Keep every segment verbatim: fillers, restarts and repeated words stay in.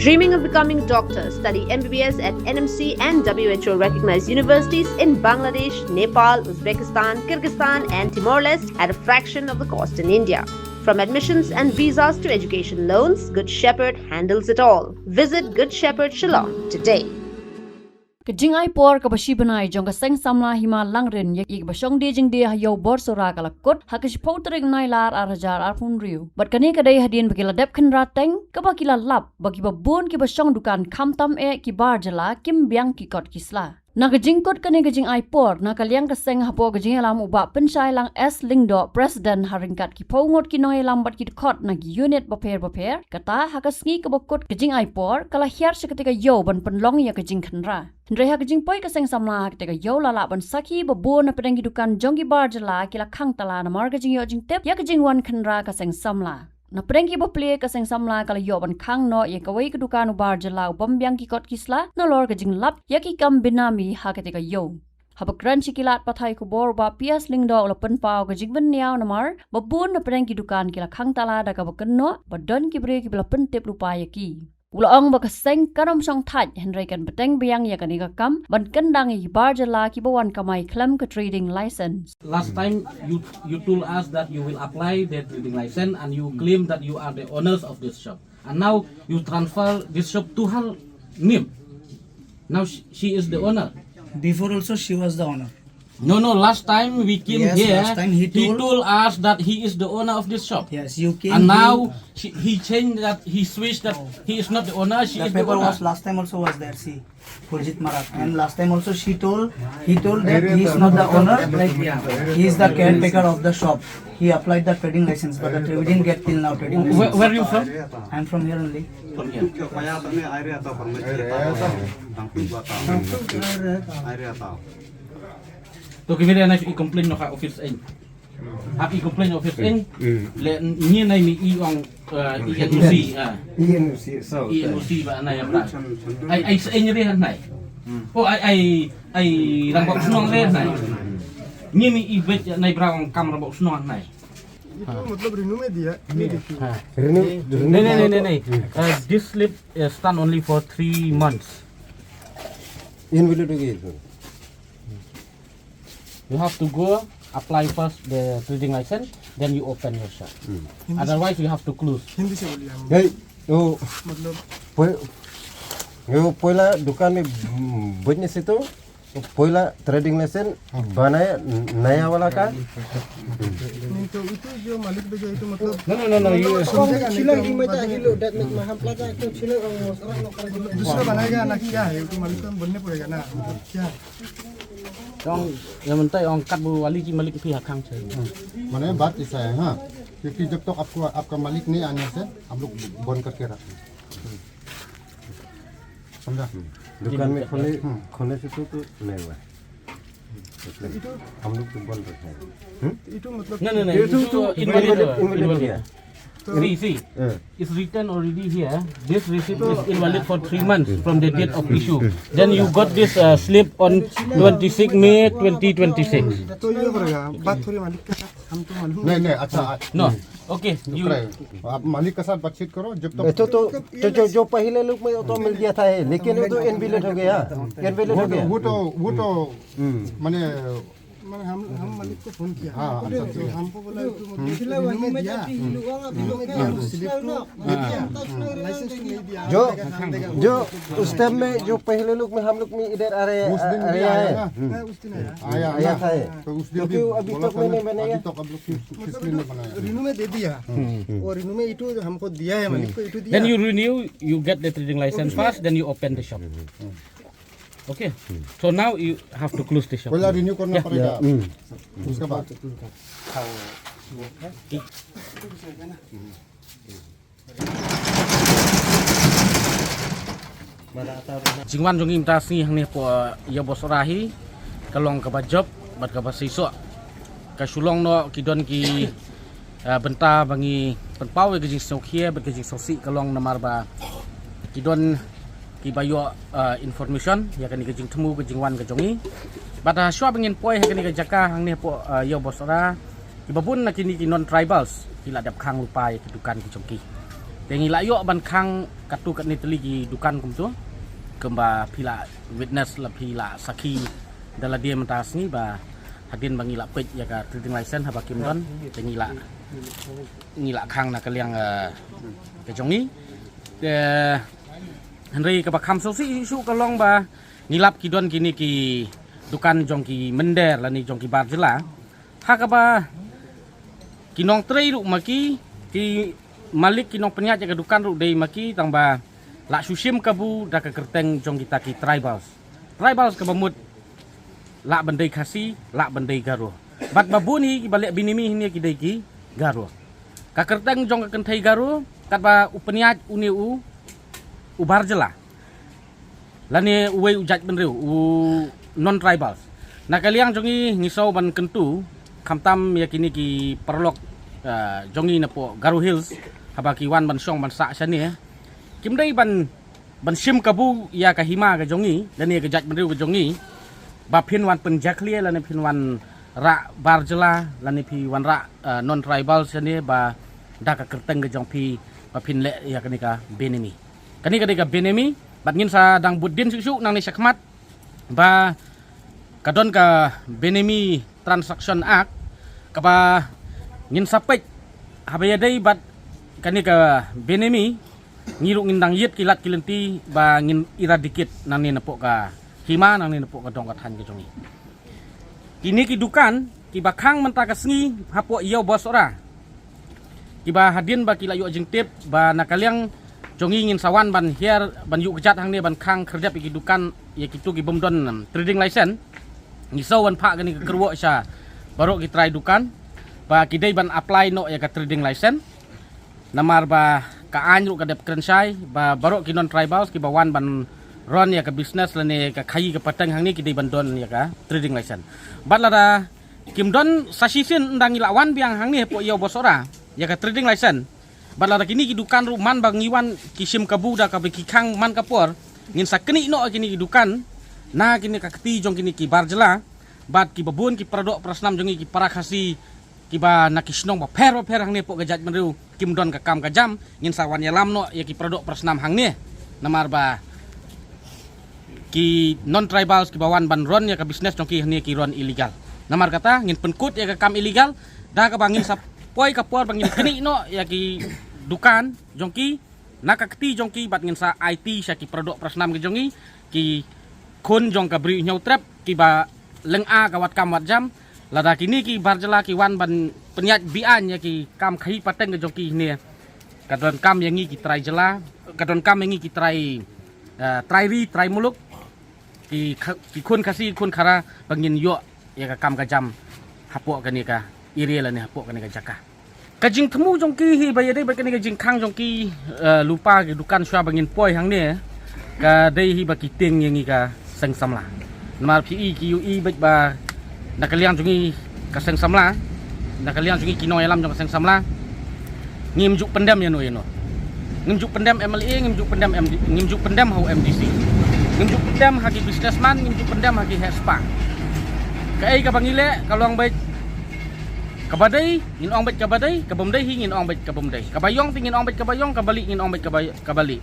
Dreaming of becoming a doctor? Study M B B S at N M C and W H O recognized universities in Bangladesh, Nepal, Uzbekistan, Kyrgyzstan, and Timor Leste at a fraction of the cost in India. From admissions and visas to education loans, Good Shepherd handles it all. Visit Good Shepherd Shillong today. Ka jingai por kaba shi bnai jong ka seng samla Hima Langrin ïa kiba shong die jingdie ha Ïew Borsora ka la kut ha ka shiphew tarik Nailar ar hajar arphew hynriew. Bad kane ka dei hadien ba ki la dep khynra teng kaba ki la lap ba kiba bun kiba shong dukan khamtam eh ki bar jylla kim biang ki kot ki sla. Na ka jingkut kane ka jingai por na ka liang ka seng hapoh ka jingïalam u Bah Pynshai Lang S Lyngdoh, President, ha ryngkat ki phew ngut ki nongïalam bad ki dkhot na ki unit bapher bapher, kata ha ka sngi kaba kut ka jingai por ka la hiar sha katei ka ïew ban pynlong ïa ka jingkhynra. Hynrei ha ka jingpoi ka seng samla ha katei ka ïew la lah ban sakhi ba bun na pdeng ki dukan jong ki bar jylla ki la khang tala namar ka jingïoh jingtip ïa ka jingwan khynra ka seng samla. Na pdeng kiba plie ka seng samla ka la ïoh ban khang noh ïa kawei ka dukan u bar jylla u bym biang ki kot ki sla nalor ka jinglap ïa ki kam benami ha katei ka ïew. Haba kren sha ki lad pathai khubor u Bah P S Lyngdoh u la pynpaw ka jingbynniaw namar ba bun na pdeng ki dukan ki la khang tala da kaba kynnoh ba don ki briew kiba la pyntip lypa ïa ki. U la ong ba ka seng kan ym shong thait hynrei kan bteng biang ïa kane ka kam ban kyndang ïa ki bar jylla kiba wan kamai khlem ka trading license. Last time you you told us that you will apply the trading license and you claim that you are the owners of this shop. And now you transfer this shop to her name. Now she, she is the owner. Before also she was the owner. No, no, last time we came Yes, here, last time he he told told us that he is the owner of this shop. Yes, you came. And now she, he changed that, he switched that he is not the owner, she The is the paper owner. Was last time also was there, see, Purjit Marak. And last time also she told, he told that he is not the owner, he is the caretaker of the shop. He applied the trading license, but the, we didn't get till now trading Where, license. Where are you from? I'm from here only. From here. Kaya tani aire ata permit ata. Tangpuk bata. Aire ata. To ki mire na i complain no ka office in. Hap i complain office in. Le ni nai mi i ong, uh, E N O C, ah. E N O C, so. E N O C ba nai apa. Ai, ai se ni re nai. Oh, ai, ai, ai rangbah shnong re nai. Ni mi i bet nai bra ong kam rangbah shnong nai. Itu matlab Renu mein diya, ye dekhiye. Renu, Renu नहीं, नहीं, नहीं, नहीं, नहीं। Uh, this slip, uh, stand only for three months। Invalid ho gayi sir। You have to go apply first the trading license, then you open your shop। Otherwise, you have to close। Hindi se boliye, hum। नहीं, वो मतलब पह-, वो पहला दुकान में, हम्म, business है तो पहला trading license बनाया, नया वाला का। नहीं तो itu jo malik bhi jo itu matlab No, no, no, no, you समझेगा नहीं। Chilang hi mai ta hi lo, dak mek maham plaza ko chilang ang mos rak nok kar दूसरा बनाएगा ना, क्या है? Itu malik ko हम बनने पड़ेगा ना, क्या? Ong, ya mentai ong kat bu wali ki malik phi ha khang chai। माने बात ऐसा है, हाँ, क्योंकि जब तक आपको, आपका मालिक नहीं आने से हम लोग बंद करके रखें। समझा? दुकान में खोले, हम्म। खोले से तो, तो नहीं हुआ। हम लोग तो बंद रखे हैं। हम्म? Itu matlab नहीं, नहीं, नहीं, ये तो, तो तो invalid, invalid हो गया। Invalid। See, see, it's written already here। This receipt is invalid for three months from the date of issue। Then you got this, uh, slip on twenty-six May twenty twenty-six। तो ये पड़ेगा, बात थोड़ी मालिक के साथ, हम तो मालूम नहीं, नहीं, अच्छा। No, okay, you आप मालिक के साथ बातचीत करो, जब तक तो, तो, तो जो, जो पहले लोग में तो मिल गया था ये, लेकिन वो तो invalid हो गया, invalid हो गया। वो तो, वो तो, माने माने हम, हम मालिक को फोन किया। हाँ, तो हमको बोला, "तू मतलब रिन्यू में दिया?" रिन्यू में दिया, वो स्लिप तो दिया। लाइसेंस तो नहीं दिया। जो, जो उस टाइम में जो पहले लोग में हम लोग में इधर आ रहे, उस दिन आ भी रहे आया हैं। ना? हाँ, उस दिन आया। आया, आया ना? था ये। तो उस दिन क्योंकि भी अभी बोला तक था मैंने ना, बनाया। अभी तक आप लोग किस, किस लिए नहीं बनाया? रिन्यू में दे दिया। हम्म। और रिन्यू में इटू हमको दिया है, मालिक को इटू दिया। Then you renew, you get the trading license first, then you open the shop। Okay, so now you have to close the shop। पहला रिन्यू करना पड़ेगा। उसके बाद। Jingwan jong ngi mynta sngi hangne hapoh, uh, Ïew Borsora hi ka long kaba jop bad kaba seisoh. Ka shu long noh ki don ki ah, bynta ba ngi pynpaw ïa ka jingsngewkhia bad ka jingsngewsih ka long namar ba ki don kiba ïoh, ah, information ïa kane ka jingthmu ka jingwan ka jong ngi. Bad, ah, shuwa ba ngin poi ha kane ka jaka hangne hapoh, ah, Ïew Borsora, kiba bun na kine ki non tribals ki la dep khang lypa ïa ki dukan ki jong ki. Te ngi la ïoh ban khang katto katne tylli ki dukan kumto. Kumba phi la witness la phi la sakhi da lade mynta sngi ba hadien ba ngi la peit ïa ka trading license haba kim don. Te ngi la ngi la khang na ka liang, eh, ka jong ngi. Te hynrei kaba kham sngewsih shuh ka long ba ngi lap ki don kine ki dukan jong ki mynder lane jong ki bar jylla. Ha kaba ki nongtrei ruh ma ki, ki malik ki nongpynïaid ïa ka dukan ruh dei ma ki tang ba la shu shim kabu da ka kyrteng jong kita ki tribals. Tribals kaba mut lah ban dei Khasi, lah ban dei Garo. Bad ba bun hi kiba leh binimi hynne ki dei ki Garo. Ka kyrteng jong ka kynthei Garo katba u pynïaid une u u bar jylla lane uwei u jaitbynriew u non tribals. Na ka liang jong ngi ngi sngew ban kyntu khamtam ïa kine ki paralok, ah, jong ngi napoh Garo Hills haba ki wan ban shong ban sah shane. Kim dei ban ban shim kabu ïa ka hima ka jong ngi lane ka jaitbynriew ka jong ngi ba phin wan pynjakhlia lane phin wan rah bar jylla lane phi wan rah, ah, non tribals shane ba da ka kyrteng ka jong phi ba phin leh ïa kane ka binimi. Kane ka dei ka binimi bad ngin sa dang bud dien shuh shuh nangne shakhmat ba ka don ka binimi Transaction Act kaba ngin sa peit haba ïadei bad kane ka binimi. Ngi ruh ngin dang ïit ki lad ki lynti ba ngin eradicate nangne napoh ka hima nangne napoh ka dong ka thaiñ ka jong ngi. Kine ki dukan kiba khang mynta ka sngi hapoh Ïew Bosora. Kiba hadien ba ki la ïoh jingtip ba na ka liang jong ngi ngin sa wan ban hiar ban ïuh kjat hangne ban khang khyrdep ïa ki dukan ïa kito ki bym don, um, trading license. Ngi sngew ban phah kane ka kyrwoh sha baroh ki trai dukan ba ki dei ban apply noh ïa ka trading license. Namar ba ka aiñ ruh ka dep kren shai ba baroh ki non tribals kiba wan ban run ïa ka business lane ka khaïi ka pateng hangne ki dei ban don ïa ka trading license. Bad lada kim don sa shisien ynda ngi la wan biang hangne hapoh Ïew Bosora ïa ka trading license. Bad lada kine ki dukan ruh man ba ngi wan ki shim kabu da kaba ki khang man ka por, ngin sa knieh noh kine ki dukan na kine ka kti jong kine ki bar jylla. Bad kiba bun ki paradoh parasnam jong ngi ki para Khasi kiba na ki shnong bapher bapher hangne hapoh ka jaitbynriew kim don ka kam ka jam, ngin sa wan ïalam noh ïa ki paradoh parasnam hangne. Namar ba ki non tribals kiba wan ban run ïa ka business jong ki hangne ki run illegal. Namar kata ngin pynkut ïa ka kam illegal da kaba ngin sa poi ka por ba ngin knieh noh ïa ki dukan jong ki na ka kti jong ki bad ngin sa aiti sha ki paradoh parasnam ki jong ngi, ki khun jong ka Bri U Hynñiewtrep kiba lynga ka wat kam wat jam. Lada kine ki bar jylla ki wan ban pynïaid beaiñ ïa ki kam khaïi pateng ka jong ki hangne, ka donkam ïa ngi ki trai jylla, ka donkam ïa ngi ki trai, eh, trai ri trai muluk, ki kha-, ki khun Khasi khun Khara ba ngin ïoh ïa ka kam ka jam hapoh kane ka area lane hapoh kane ka jaka. Ka jingthmu jong ki hi ba ïadei bad kane ka jingkhang jong ki, eh, lypa ki dukan shuwa ba ngin poi hangne ka dei hi ba ki tieng ïa ngi ka seng samla. Namar phi i ki ïohi bad ba na ka liang jong ngi ka seng samla, na ka liang jong ngi ki nongïalam jong ka seng samla, ngim ju pyndem ïano ïano. Ngim ju pyndem M L A, ngim ju pyndem M D, ngim ju pyndem ha u M D C. Ngim ju pyndem ha ki businessman, ngim ju pyndem ha ki head spa. Kaei kaba ngi leh ka long beit kaba dei ngin ong beit kaba dei, kaba ym dei hi ngin ong beit kaba ym dei. Kaba ïong te ngin ong beit kaba ïong, kaba lieh ngin ong beit kaba, kaba lieh.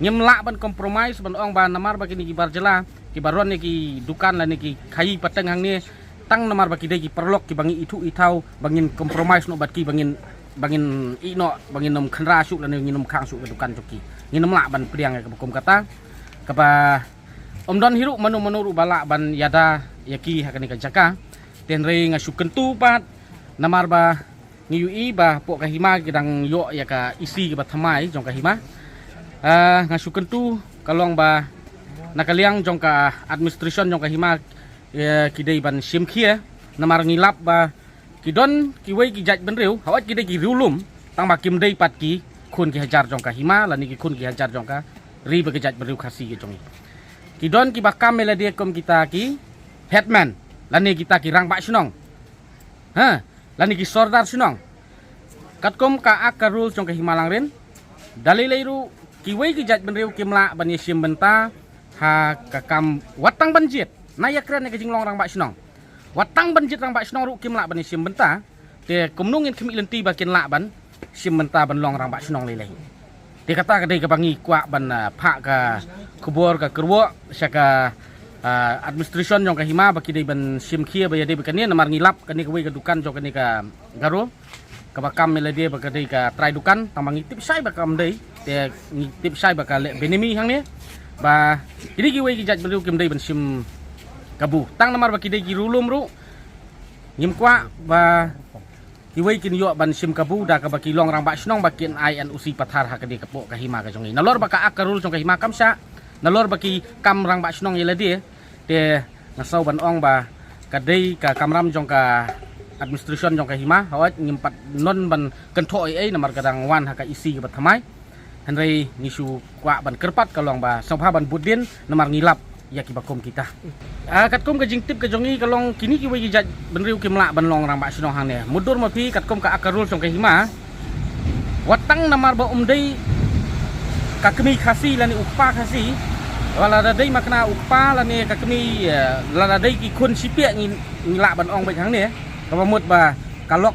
Ngim lah ban compromise ban ong ba namar ba kine ki bar jylla kiba run ïa ki dukan lane ki khaïi pateng hangne tang namar ba ki dei ki paralok kiba ngi ithuh ithaw ba ngin compromise noh bad ki, ba ngin, ba ngin ïeh noh, ba ngin ym khynra shuh lane ngin ym khang shuh ka dukan jong ki. Ngin ym lah ban pdiang ïa kaba kum kata. Kaba ym don hi ruh mano mano ruh ba lah ban ïada ïa ki ha kane ka jaka. Te hynrei nga shu kyntu pat namar ba ngi ïohi ba hapoh ka hima ki dang ïoh ïa ka E C kaba thymmai jong ka hima. Ah, nga shu kyntu ka long ba na ka liang jong ka administration jong ka hima, eh, ki dei ban shim khia. Namar ngi lap ba ki don kiwei ki jaitbynriew, hawei ki dei ki riewlum, tang ba kim dei pat ki khun ki hajar jong ka hima lane ki khun ki hajar jong ka ri bad ka jaitbynriew Khasi ka jong ngi. Ki don kiba kam ïa lade kum kita ki headman lane kita ki rangbah shnong. Ha, lane ki sordar shnong. Katkum ka Act ka rules jong ka hima Langrin, da lei lei ruh kiwei ki jaitbynriew kim lah ban ïashim bynta ha ka kam wat tang ban jied. Na ïakren ïa ka jinglong rangbah shnong, wat tang ban jied rangbah shnong ruh kim lah ban ïashim bynta. Te kumno ngin khmih lynti ba kin lah ban shim bynta ban long rangbah shnong lei lei? Ïa kata ka dei kaba ngi kwah ban, ah, phah ka khubor ka kyrwoh sha ka, ah, administration jong ka hima ba ki dei ban shim khia ba ïadei bad kane, namar ngi lap kane kawei ka dukan jong kane ka Garo kaba kam ïa lade ba ka dei ka trai dukan, tang ba ngi tip shai ba kam dei, te ngi tip shai ba ka leh benami hangne, ba kine kiwei ki jait bynriew kim dei ban shim kabu. Tang namar ba ki dei ki riewlum ruh, ngim kwah ba kiwei kin ïoh ban shim kabu da kaba ki long rangbah shnong ba kin ai N O C pathar ha ka dei ka poh ka hima ka jong ngi. Nalor ba ka ak ka rule jong ka hima kam shah, nalor ba ki kam rangbah shnong ïa lade, te nga sngew ban ong ba ka dei ka kamram jong ka administration jong ka hima, hooid ngim pat don ban kynthoh ei ei namar ka dang wan ha ka E C kaba thymmai. Hynrei ngi shu kwah ban kyrpad ka long ba sngewbha ban bud dien namar ngi lap ïa kiba kum kita. Ah, katkum ka jingtip ka jong ngi ka long kine kiwei ki jait bynriew kim lah ban long rangbah shnong hangne. Mutdur ma phi katkum ka ak ka rule jong ka hima, wat tang namar ba um dei ka kmie Khasi lane u kpa Khasi, wat lada dei ma kane u kpa lane ka kmie, eh, lada dei ki khun shipiah ngi, ngi lah ban ong beit hangne, kaba mut ba ka lok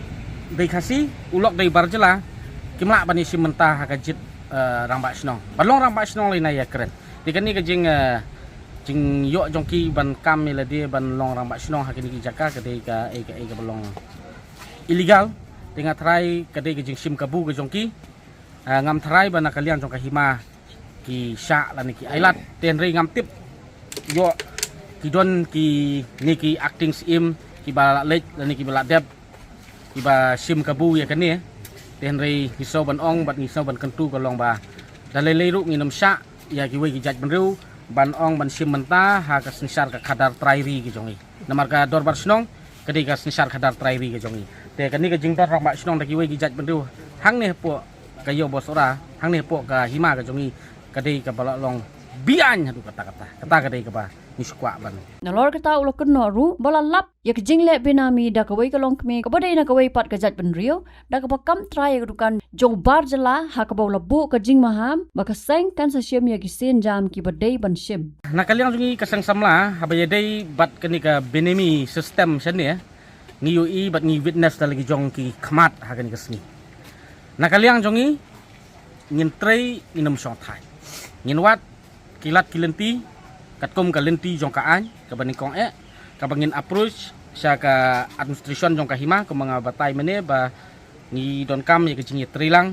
dei Khasi, u lok dei bar jylla, kim lah ban ïashim bynta ha ka jied, eh, rangbah shnong. Ban long rangbah shnong lei na ïakren. Te kane ka jing, eh, jingïoh jong ki ban kam ïa lade ban long rangbah shnong ha kine ki jaka ka dei ka, eh, ka, eh, kaba long illegal. Te nga tharai ka dei ka jingshim kabu ka jong ki. Ah, ngam tharai ba na ka liang jong ka hima ki shah lane ki ailad. Te hynrei ngam tip ïoh ki don kine ki acting syiem kiba la leit lane kiba la dep kiba shim kabu ïa kane. Te hynrei ngi sngew ban ong bad ngi sngew ban kyntu ka long ba da lei lei ruh ngin ym shah ïa kiwei ki jait bynriew ban ong ban shim bynta ha ka synshar ka khadar trai ri ka jong ngi. Namar ka dorbar shnong ka dei ka synshar khadar trai ri ka jong ngi. Te kane ka jingdon rangbah shnong da kiwei ki jait bynriew hangne hapoh ka ïew Bawsohra, hangne hapoh ka hima ka jong ngi, ka dei kaba la long beaiñ haduh katta katta. Kata ka dei kaba ngi shu kwah ban. Nalor kata u la kynnoh ruh ba la lap ïa ka jingleh benami da kawei ka longkmie kaba dei na kawei pat ka jait bynriew da kaba kam trai ïa ka dukan jong u bar jylla ha kaba u la buh ka jingmaham ba ka seng kan sa shim ïa ki sienjam kiba dei ban shim. Na ka liang jong ngi ka seng samla haba ïadei bad kane ka benami system shane, ngi ïohi bad ngi witness da la ki jong ki khmat ha kane ka sngi. Na ka liang jong ngi ngin trei, ngin ym shongthait. Ngin wad ki lad ki lynti katkum ka lynti jong ka aiñ kaba nyngkong eh, kaba ngin approach sha ka administration jong ka hima kumba nga batai mynne ba ngi donkam ïa ka jingïatreilang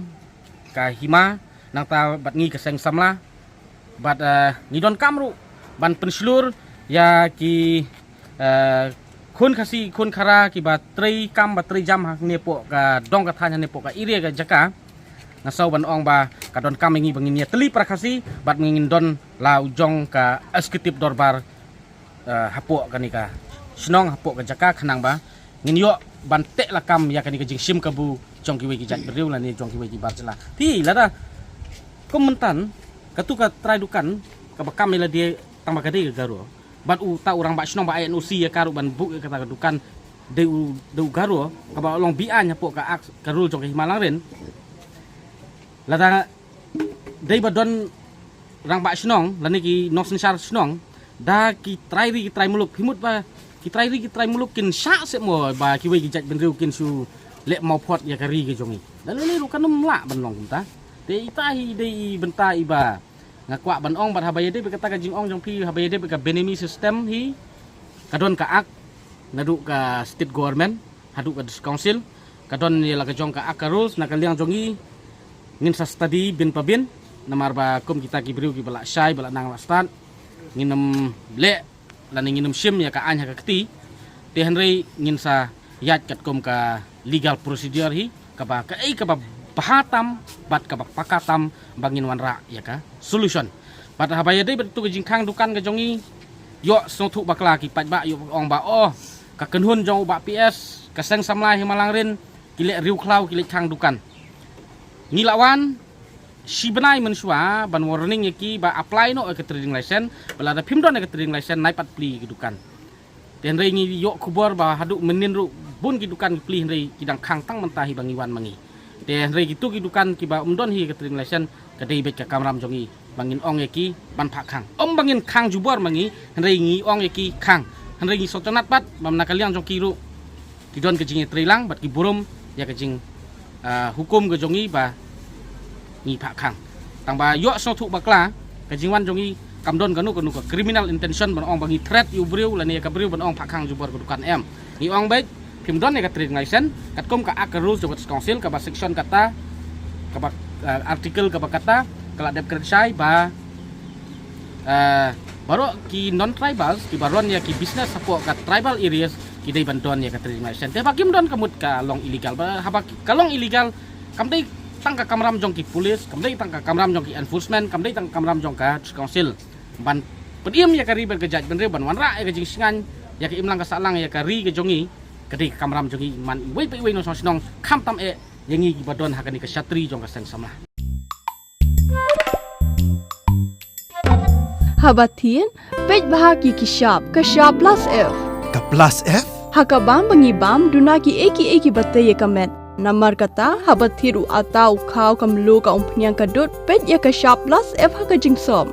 ka hima, nangta bad ngi ka seng samla bad, eh, ngi donkam ruh ban pynshlur ïa ki, eh, khun Khasi khun Khara kiba trei kam ba trei jam hangne hapoh ka dong ka thaiñ hangne hapoh ka area ka jaka. Nga sngew ban ong ba ka donkam ïa ngi ba ngin ïatylli para Khasi bad ngin don la u jong ka executive dorbar, eh, hapoh kane ka shnong hapoh ka jaka khnang ba ngin ïoh ban teh lakam ïa kane ka jingshim kabu jong kiwei ki jait bynriew lane jong kiwei ki bar jylla. Phi lada kum mynta katu ka trai dukan kaba kam ïa lade tang ba ka dei ka Garo bad uta u rangbah shnong ba ai N O C ïa ka ruh ban buh ïa kata ka dukan dei u, dei u Garo kaba long beaiñ hapoh ka ak ka rule jong ka hima Langrin. Lada dei ba don rangbah shnong lane ki nongsynshar shnong da ki trai ri ki trai muluk, phi mut ba ki trai ri ki trai muluk kin shah seh mo ba kiwei ki jait bynriew kin shu leh mawphot ïa ka ri ka jong ngi. Da lei lei ruh kan ym lah ban long kumta. Te ita hi dei i bynta iba nga kwah ban ong bad haba ïadei bad kata ka jingong jong phi haba ïadei bad ka benami system hi, ka don ka ak naduh ka state government haduh ka district council, ka don ïa la ka jong ka ak ka rules. Na ka liang jong ngi ngin sa study bin pa bin, namar ba kum kita ki briew kiba la shai ba la nang la stad, ngin ym leh lane ngin ym shim ïa ka aiñ ha ka kti. Te hynrei ngin sa ïaid katkum ka legal procedure hi, kaba kaei kaba bha tam bad kaba paka tam ba ngin wanrah ïa ka solution. Bad haba ïadei bad tu ka jingkhang dukan ka jong ngi, ïoh sngewthuh bakla ki paidbah, ïoh ong ba oh, ka kynhun jong u Bah P S, ka seng samla hima Langrin, ki leh riewkhlaw, ki leh khang dukan. Ngi la wan shi bnai mynshuwa ban warning ïa ki ba apply noh ïa ka trading license, ba lada phim don ïa ka trading license nai pat plie ïa ki dukan. Te hynrei ngi ïoh khubor ba haduh mynnin ruh bun ki dukan ki plie, hynrei ki dang khang tang mynta hi ba ngi wan ma ngi. Te hynrei kitu ki dukan kiba ym don hi ka trading license, ka dei beit ka kamram jong ngi ba ngin ong ïa ki ban phah khang. Ym ba ngin khang jubor ma ngi, hynrei ngi ong ïa ki khang. Hynrei ngi sngewtynnat pat ba na ka liang jong ki ruh ki don ka jingïatreilang bad ki burom ïa ka jing, ah, hukum ka jong ngi ba ngi phah khang. Tang ba ïoh sngewthuh bakla, ka jingwan jong ngi kam don kano kano ka criminal intention ban ong ba ngi threat ïa u briew lane ïa ka briew ban ong phah khang jubor ka dukan, em. Ngi ong beit, phim don ïa ka trading license katkum ka Act, ka rules jong ka District Council, kaba section kata, kaba, eh, article kaba kata ka la dep kren shai ba, eh, baroh ki non tribals kiba run ïa ki business hapoh ka tribal areas ki dei ban don ïa ka trading license. Te ba kim don ka mut ka long illegal, ba haba ki, ka long illegal, kam dei tang ka kamram jong ki police, kam dei tang ka kamram jong ki enforcement, kam dei tang ka kamram jong ka District Council ban pynim ïa ka ri bad ka jaitbynriew, ban wanrah ïa ka jingsngain ïa ka imlang ka sahlang ïa ka ri ka jong ngi. Ka dei ka kamram jong ngi man iwei pa iwei nongshong shnong, khamtam eh ïa ngi kiba don ha kane ka shatri jong ka seng samla. Haba thied, peit bha ïa ki shap, ka shap plus F. Ka plus F? Ha ka bam ba ngi bam, duna kiei kiei kiba tei ïa ka met. Namar kata, haba thied u atta, u khaw, ka mluh, ka umphniang, ka dud, peit ïa ka shap plus F ha ka jingsop.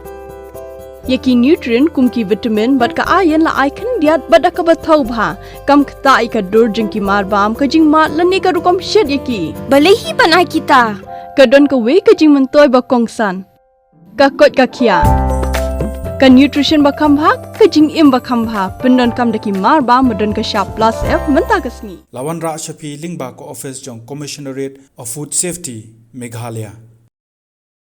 Ïa ki nutrient kum ki vitamin bad ka iron la ai khyndiat bad da kaba thaw bha. Kam ktah ïa ka dur jong ki marbam, ka jingmad lane ka rukom shet ïa ki. Balei hi ban ai kita? Ka don kawei ka jingmyntoi ba kongsan. Ka koit ka khiah. Ka nutrition ba kham bha, ka jingim ba kham bha. Pyndonkam da ki marbam ba don ka shap plus F mynta ka sngi. La wanrah sha phi lyngba ka office jong Commissionerate of Food Safety, Meghalaya.